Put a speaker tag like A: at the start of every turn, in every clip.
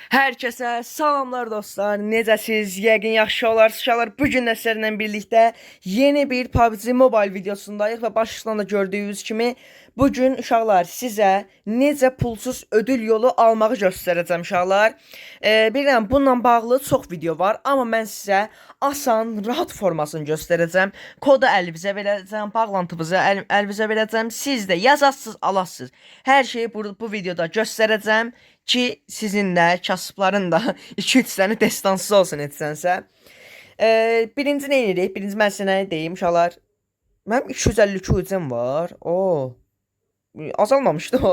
A: Herkese salamlar dostlar. Necəsiz? Yəqin yaxşı olarsınız. Uşaqlar, bu gün də sizlərlə birlikdə yeni bir PUBG Mobile videosundayıq və başlıqdan da gördüyünüz kimi bu gün uşaqlar sizə necə pulsuz ödül yolu almağı göstərəcəm uşaqlar. Bilirəm bununla bağlı çox video var, amma mən sizə asan, rahat formasını göstərəcəm. Kodu əlinizə verəcəm, bağlantımızı əlinizə verəcəm. Siz də yazasınız, alasınız. Hər şeyi bu videoda göstərəcəm ki, sizin də kasıbların da 2-3 dənə destansız olsun etsənsə. Birinci nə edirik? Birinci mən sizə nə deyim uşaqlar? Mənim 252 ucum var. Oo. Azalmamışdı o.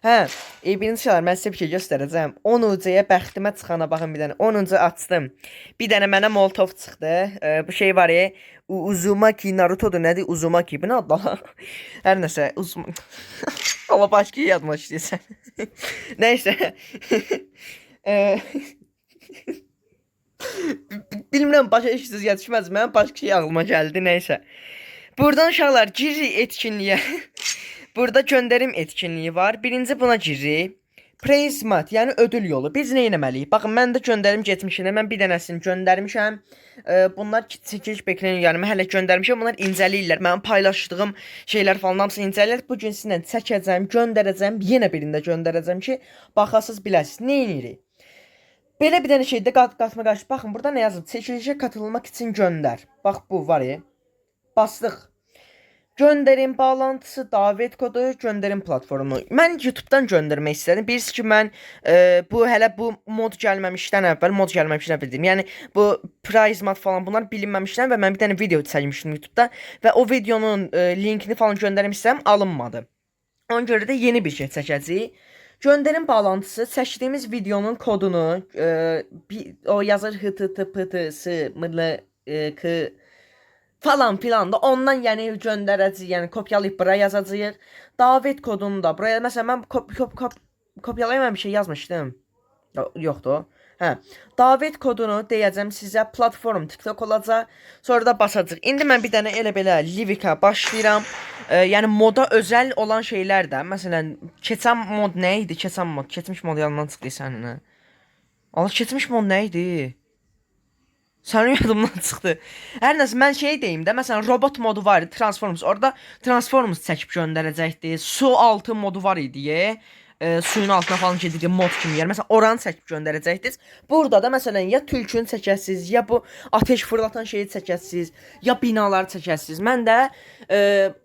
A: Hə, birinci uşaqlar, mən sizə bir şey göstərəcəm. 10 UC-yə bəxtimə çıxana baxın bir dənə. 10 UC açdım. Bir dənə mənə Molotov çıxdı. Bu şey var ya, Uzumaki Naruto'dur, nədir? Uzumaki. Bu nə adlı? Hər nəsə, Uzum Allah başqa yadıma düşdü. Nəysə. Bilmirəm başa düşdünüz ya düşməz. Mənim başqa şey ağlıma gəldi, nəysə. Buradan uşaqlar giririk etkinliyə. Burada göndərim etkinliyi var. Birinci buna giririk. Prize Mat, yəni ödül yolu. Biz nə etməliyik? Baxın, mən də göndərim keçmişinə mən bir dənəsini göndərmişəm. Bunlar çəkiliş bekleniyor. Yəni mən hələ göndərmişəm. Bunlar incələyirlər. Mənim paylaşdığım şeylər falan hamısını incələyirlər. Bu gün sizinlə çəkəcəm, göndərəcəm. Yenə birində göndərəcəm ki, baxasız, biləsiniz. Nə edirik? Belə bir dənə şeydə qatma qarşı. Baxın, burada nə yazıb? Çəkilişə katılmaq üçün göndər. Bax bu var ya. Bastıq. Göndərim bağlantısı, davet kodu, göndərim platformu. Mən YouTube-dan göndərmək istədim. Bilirsiniz ki, mən bu hələ bu mod gəlməmişdən əvvəl, mod gəlməmişdən əvvəl deyim. Yəni bu prize mat falan bunlar bilinməmişdən və mən bir dənə video çəkmişdim YouTube-da və o videonun linkini falan göndərmişsəm alınmadı. Ona görə də yeni bir şey çəkəcəyik. Göndərim bağlantısı çəkdiyimiz videonun kodunu o yazır h t t p t s m l k falan filan da ondan yəni göndərəcəyik, yəni kopyalayıb bura yazacağıq. Davet kodunu da buraya məsələn mən kop kop kop kopyalayamam bir şey yazmışdım. Yoxdur. Hə. Davet kodunu deyəcəm sizə, platform TikTok olacaq. Sonra da basacaq. İndi mən bir dənə elə belə Livika başlayıram. Yəni moda özəl olan şeylər də. Məsələn, keçən mod nə idi? Keçən mod, keçmiş mod yadımdan çıxdı sənin. Allah, keçmiş mod nə idi? Sənin yadımdan çıxdı. Hər nəsə mən şey deyim də, məsələn robot modu var idi, Transformers. Orada Transformers çəkib göndərəcəkdi. Su altı modu var idi. Suyun altına falan gedirdi mod kimi. Yəni məsələn oranı çəkib göndərəcəkdiniz. Burada da məsələn ya tülkünü çəkəsiniz, ya bu ateş fırlatan şeyi çəkəsiniz, ya binaları çəkəsiniz. Mən də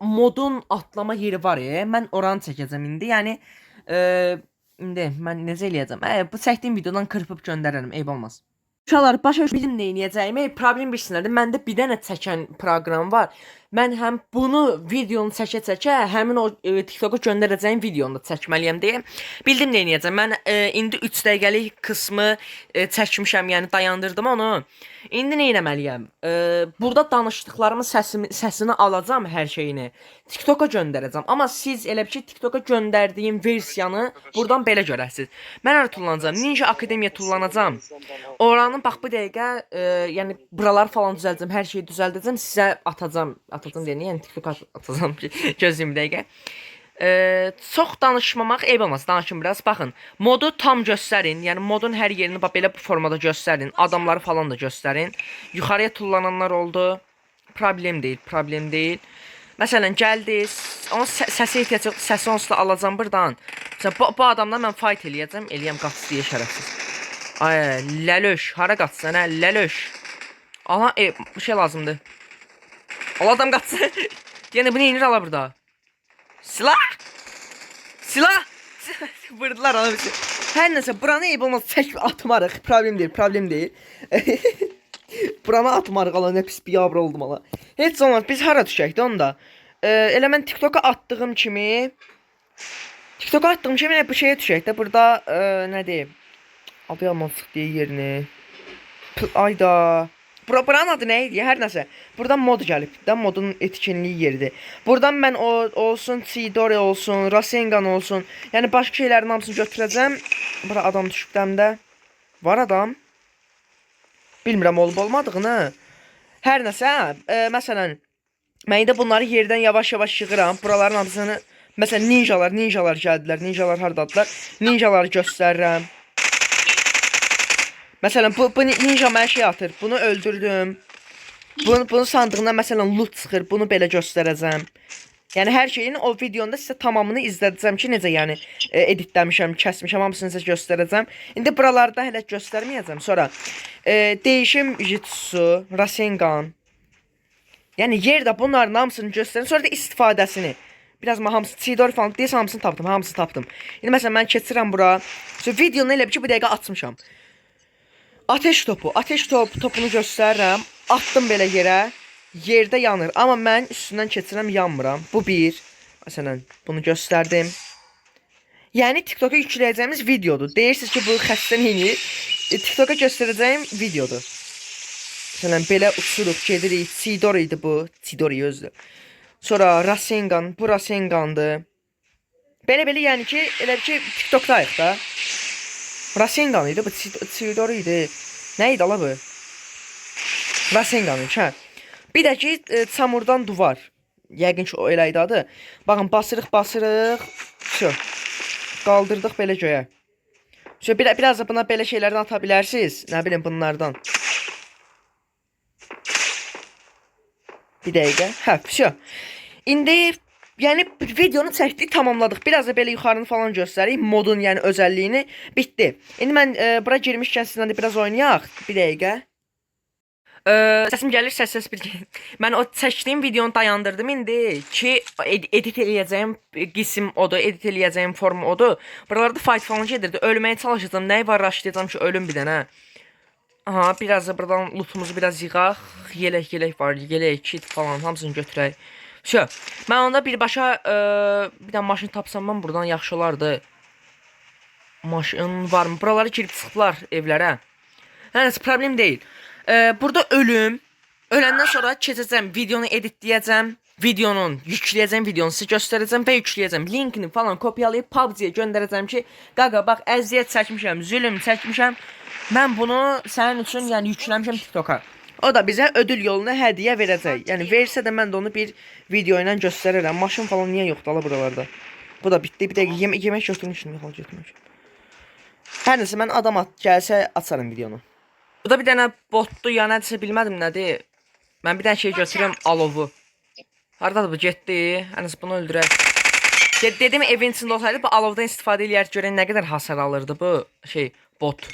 A: modun atlama yeri var ya, mən oranı çəkəcəm indi. Yəni indi mən necə eləyəcəm? Bu çəkdiyim videodan qırpıb göndərərəm, eyb olmaz. Uşaqlar, başa bildim nə edəcəyimi. Problem bilsinlər. Məndə bir dənə çəkən proqram var. Mən həm bunu videonu çəkə-çəkə həmin o TikToka göndərəcəyim videonu da çəkməliyəm deyə bildim nə edəcəm. Mən indi 3 dəqiqəlik qismı çəkmişəm, yəni dayandırdım onu. İndi nə etməliyəm? Burada danışdıqlarımın səsini alacağam hər şeyini. TikToka göndərəcəm. Amma siz elə bir ki TikToka göndərdiyim versiyanı buradan belə görəsiniz. Mən hara tullanacağam? Ninja Akademiya tullanacağam. Oranın bax bu dəqiqə yəni buralar falan düzəldəcəm, hər şeyi düzəldəcəm, sizə atacağam. Atacağam deyəni, yəni TikToka atacağam ki, gözləyin bir dəqiqə. Çox danışmamaq eyb olmaz. Danışın biraz. Baxın, modu tam göstərin. Yəni modun hər yerini bax belə bu formada göstərin. Adamları falan da göstərin. Yuxarıya tullananlar oldu. Problem deyil, problem deyil. Məsələn, gəldi, onun səsə ehtiyac yoxdur. Səsi onsuz da alacağam burdan. Məsələn, bu adamdan mən fight eləyəcəm. Eləyəm, qaç deyə şərəfsiz. Ay, ləlöş, hara qaçsan hə, ləlöş. Aha, bu şey lazımdır. Allah, adam qaçsın. Yəni bu nə edir ala burada? Silah! Silah! Vurdular ona bir şey. Hər nəsə buranı eyb olmaz çək atmarıq. Problem deyil, problem deyil. Buranı atmarıq ala, nə pis biabır oldum ala. Heç olmaz biz hara düşək də onda. Elə mən TikToka attığım kimi elə bu şeyə düşək də burada nə deyim? Adı yaman çıxdı yerini. Ayda. Buranın adı nə idi? Hər nəsə. Buradan mod gəlib də, modun etkinliyi yeridir. Buradan mən o olsun, Chidori olsun, Rasengan olsun. Yəni başqa şeylərin hamısını götürəcəm. Bura adam düşüb həm də. Var adam. Bilmirəm olub olmadığını. Hər nəsə, məsələn, mən də bunları yerdən yavaş-yavaş yığıram. Buraların hamısını məsələn ninjalar, ninjalar gəldilər. Ninjalar hardadılar? Ninjaları göstərirəm. Məsələn, bu ninja mənə şey atır. Bunu öldürdüm. Bunun sandığından məsələn loot çıxır. Bunu belə göstərəcəm. Yəni hər şeyin o videonda sizə tamamını izlədəcəm ki, necə yəni editləmişəm, kəsmişəm, hamısını sizə göstərəcəm. İndi buralarda hələ göstərməyəcəm. Sonra değişim jutsu, Rasengan. Yəni yerdə bunların hamısını göstərin, sonra da istifadəsini. Biraz mən hamısı Tidor falan deyəsən hamısını tapdım, hamısını tapdım. İndi məsələn mən keçirəm bura. Sonra videonu elə bir ki, bu dəqiqə açmışam. Ateş topu, ateş topunu göstərirəm. Atdım belə yerə. Yerdə yanır. Amma mən üstündən keçirəm, yanmıram. Bu bir. Məsələn, bunu göstərdim. Yəni TikToka yükləyəcəyimiz videodur. Deyirsiniz ki, bu xəstə neynir? TikToka göstərəcəyim videodur. Məsələn, belə uçuruq, gedirik. Tidor idi bu. Tidor özdür. Sonra Rasengan, bu Rasengandır. Belə-belə yəni ki, elə bir ki TikTokdayıq da. Rasengan idi, bu Tidor idi. Nə idi ala bu? Rasengan idi, hə. Bir də ki, çamurdan duvar. Yəqin ki, o elə idi adı. Baxın, basırıq, basırıq. Vso. Qaldırdıq belə göyə. Vso, biraz da buna belə şeylərdən ata bilərsiniz. Nə bilim, bunlardan. Bir dəqiqə. Hə, vso. İndi yəni videonu çəkdik, tamamladıq. Biraz da belə yuxarını falan göstərik. Modun yəni özəlliyini bitdi. İndi mən bura girmişkən sizinlə də biraz oynayaq. Bir dəqiqə. Səsim gəlir, səs bir. Mən o çəkdiyim videonu dayandırdım indi ki edit eləyəcəyim qisim odur, edit eləyəcəyim form odur. Buralarda fight falan gedirdi. Ölməyə çalışacağam. Nəyi var rushlayacağam ki, ölüm bir dənə. Aha, biraz da buradan lootumuzu biraz yığaq. Yelək var, yelək, kit falan hamısını götürək. Vso. Mən onda birbaşa bir dənə maşın tapsam mən buradan yaxşı olardı. Maşın varmı? Buralara girib çıxdılar evlərə. Hər nəsə problem deyil. Burada ölüm. Öləndən sonra keçəcəm, videonu editləyəcəm. Videonun yükləyəcəm, videonu sizə göstərəcəm və yükləyəcəm. Linkini falan kopyalayıb PUBG-yə göndərəcəm ki, qaqa bax əziyyət çəkmişəm, zülm çəkmişəm. Mən bunu sənin üçün yəni yükləmişəm TikToka. O da bizə ödül yoluna hədiyyə verəcək. Yəni versə də mən də onu bir video ilə göstərərəm. Maşın falan niyə yoxdur ala buralarda? Bu da bitdi. Bir dəqiqə yemək götürmüşdüm, yox, götürmüşüm. Hər nəsə mən adam at gəlsə açarım videonu. Bu da bir dənə botdu ya nədirsə bilmədim nədir. Mən bir dənə şey götürürəm alovu. Hardadır bu getdi? Hər nəsə bunu öldürək. Dedim evin içində olsaydı bu alovdan istifadə eləyər görək nə qədər hasar alırdı bu şey bot.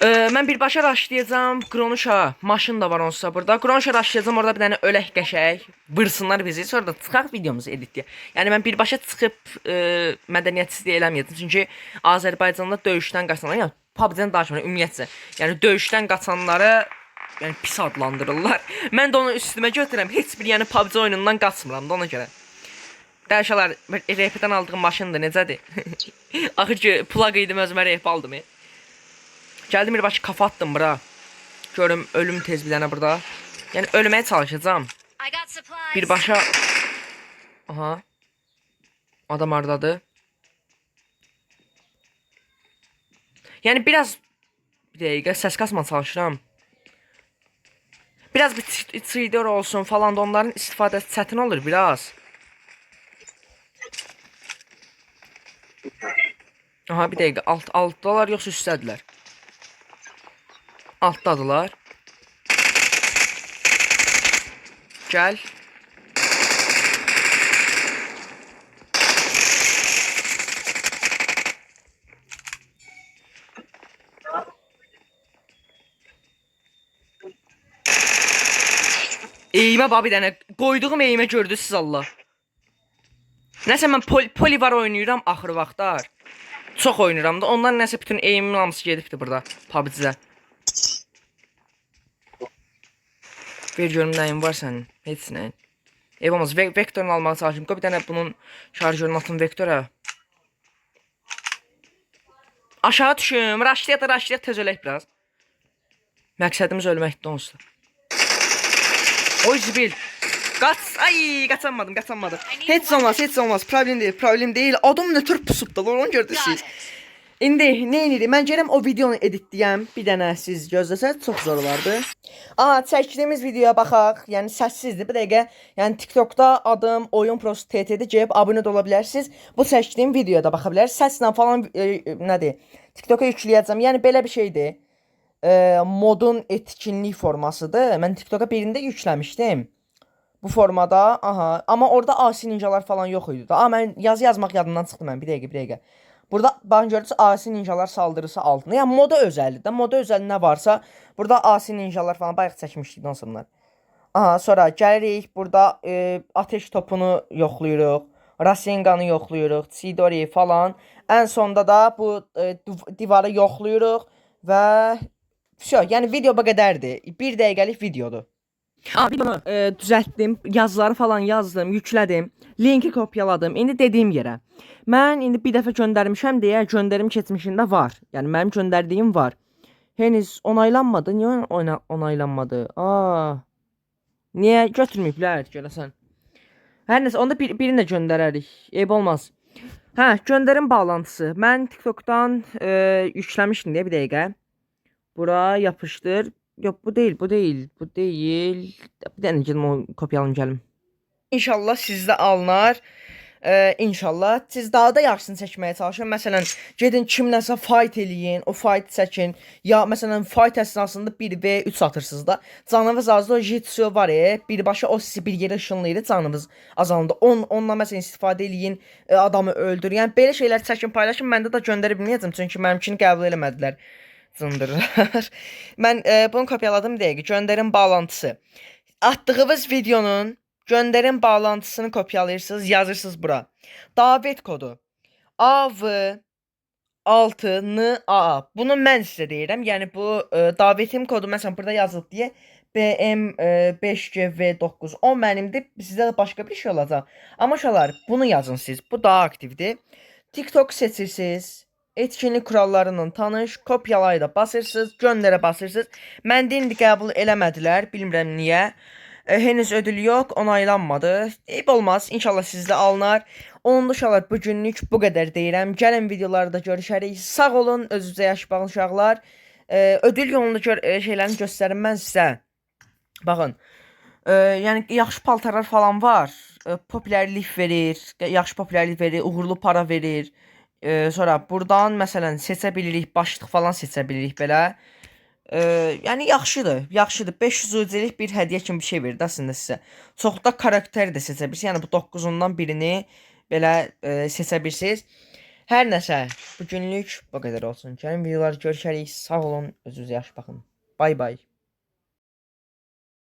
A: Mən birbaşa rushlayacağam Qronuşa. Maşın da var onsuz burada. Qronuşa rushlayacağam orada bir dənə ölək qəşəng. Vırsınlar bizi. Sonra da çıxaq videomuzu editləyək. Yəni mən birbaşa çıxıb mədəniyyətsizlik eləməyəcəm. Çünki Azərbaycanda döyüşdən qaçanlar, yəni PUBG-dən danışmıram ümumiyyətcə. Yəni döyüşdən qaçanları yəni pis adlandırırlar. Mən də onu üstümə götürürəm. Heç bir yəni PUBG oyunundan qaçmıram da ona görə. Dərşələr RP-dən aldığım maşındır, necədir? Axır ki pula qıydım özümə RP aldım. Gəldim birbaşa kafa attım bura. Görüm ölüm tez bir dənə burada. Yəni ölməyə çalışacağam. Birbaşa. Aha. Adam hardadır? Yəni biraz bir dəqiqə səs kasma çalışıram. Biraz bir cheater olsun falan da onların istifadəsi çətin olur biraz. Aha bir dəqiqə altdalar yoxsa üstdədirlər? Altdadılar. Gəl. Eymə bax bir dənə. Qoyduğum eymə gördünüz siz Allah. Nəsə mən poli var oynayıram axır vaxtlar. Çox oynayıram da. Ondan nəsə bütün eymimin hamısı gedibdi burada PUBG-də. Ver görüm nəyin var sənin. Heç nəyin. Eyv olmaz. Vektorunu almağa çalışım. Qoy bir dənə bunun şarjörünü atım vektora. Aşağı düşüm. Rushlayaq da rushlayaq tez ölək biraz. Məqsədimiz ölməkdir onsuz da. Oy zibil. Qaç. Ay, qaçamadım, qaçamadım. Heç olmaz, heç olmaz. Problem deyil, problem deyil. Adam nə tür pusub da, onu gördünüz siz. İndi nə edirik? Mən gələm o videonu editləyəm. Bir dənə siz gözləsəz çox zor olardı. Aha, çəkdiyimiz videoya baxaq. Yəni səssizdir. Bir dəqiqə. Yəni TikTokda adım Oyun Prosu TT-dir. Gəlib abunə də ola bilərsiniz. Bu çəkdiyim videoya da baxa bilərsiniz. Səslə falan nədir? TikToka yükləyəcəm. Yəni belə bir şeydir. Modun etkinlik formasıdır. Mən TikToka birində yükləmişdim. Bu formada, aha, amma orada asi ninjalar falan yox idi. Aa, mən yazı yazmaq yadımdan çıxdı mən. Bir dəqiqə, bir dəqiqə. Burada baxın görürsüz asi ninjalar saldırısı altında. Yəni moda özəldir də. Moda özəl nə varsa, burada asi ninjalar falan bayaq çəkmişdik onsuz bunlar. Aha, sonra gəlirik burada ateş topunu yoxlayırıq. Rasenganı yoxlayırıq, Chidori falan. Ən sonda da bu divarı yoxlayırıq və vəsə, yəni video bu qədərdir. Bir dəqiqəlik videodur. Abi bunu düzəltdim, yazıları falan yazdım, yüklədim, linki kopyaladım. İndi dediyim yerə. Mən indi bir dəfə göndərmişəm deyə göndərim keçmişində var. Yəni mənim göndərdiyim var. Henüz onaylanmadı. Niyə onaylanmadı? Aa. Niyə götürməyiblər görəsən? Hər nəsə onda birini də göndərərik. Eyb olmaz. Hə, göndərim bağlantısı. Mən TikTokdan yükləmişdim deyə bir dəqiqə. Bura yapışdır. Yox, bu deyil, bu deyil, bu deyil. Bir dənə gedim onu kopyalayım gəlim. İnşallah sizdə alınar. İnşallah siz daha da yaxşısını çəkməyə çalışın. Məsələn, gedin kimləsə fight eləyin, o fight çəkin. Ya məsələn, fight əsnasında 1v3 atırsınız da. Canınız azdır, o jitsu var ya, birbaşa o sizi bir yerə ışınlayır, canınız azalında. Ondan məsələn istifadə eləyin, adamı öldür. Yəni belə şeylər çəkin, paylaşın. Məndə də göndərə bilməyəcəm, çünki mənimkini qəbul eləmədilər. Cındırlar. Mən bunu kopyaladım dəqiqə. Göndərim bağlantısı. Atdığınız videonun göndərim bağlantısını kopyalayırsınız, yazırsınız bura. Davet kodu AV 6 N A. Bunu mən sizə deyirəm. Yəni bu davetim kodu məsələn burada yazılıb deyə BM 5GV9 o mənimdir. Sizdə də başqa bir şey olacaq. Amma uşaqlar, bunu yazın siz. Bu daha aktivdir. TikTok seçirsiniz. Etkinlik kurallarıyla tanış, kopyalayı da basırsınız, göndərə basırsınız. Məndə indi qəbul eləmədilər, bilmirəm niyə. Henüz ödül yox, onaylanmadı. Eyb olmaz, inşallah sizdə alınar. Onda uşaqlar, bu günlük bu qədər deyirəm. Gəlin videolarda görüşərik. Sağ olun, özünüzə yaxşı baxın uşaqlar. Ödül yolunu şeylərini göstərim mən sizə. Baxın. Yəni yaxşı paltarlar falan var. Populyarlık verir, yaxşı populyarlık verir, uğurlu para verir. Sonra buradan məsələn seçə bilirik, başlıq falan seçə bilirik belə. Yəni yaxşıdır, yaxşıdır. 500 UC-lik bir hədiyyə kimi bir şey verir də əslində sizə. Çox da karakter də seçə bilirsiniz. Yəni bu 9-undan birini belə seçə bilirsiniz. Hər nəsə, bu günlük bu qədər olsun. Gəlin videolar görüşərik. Sağ olun, özünüzə yaxşı baxın. Bay bay.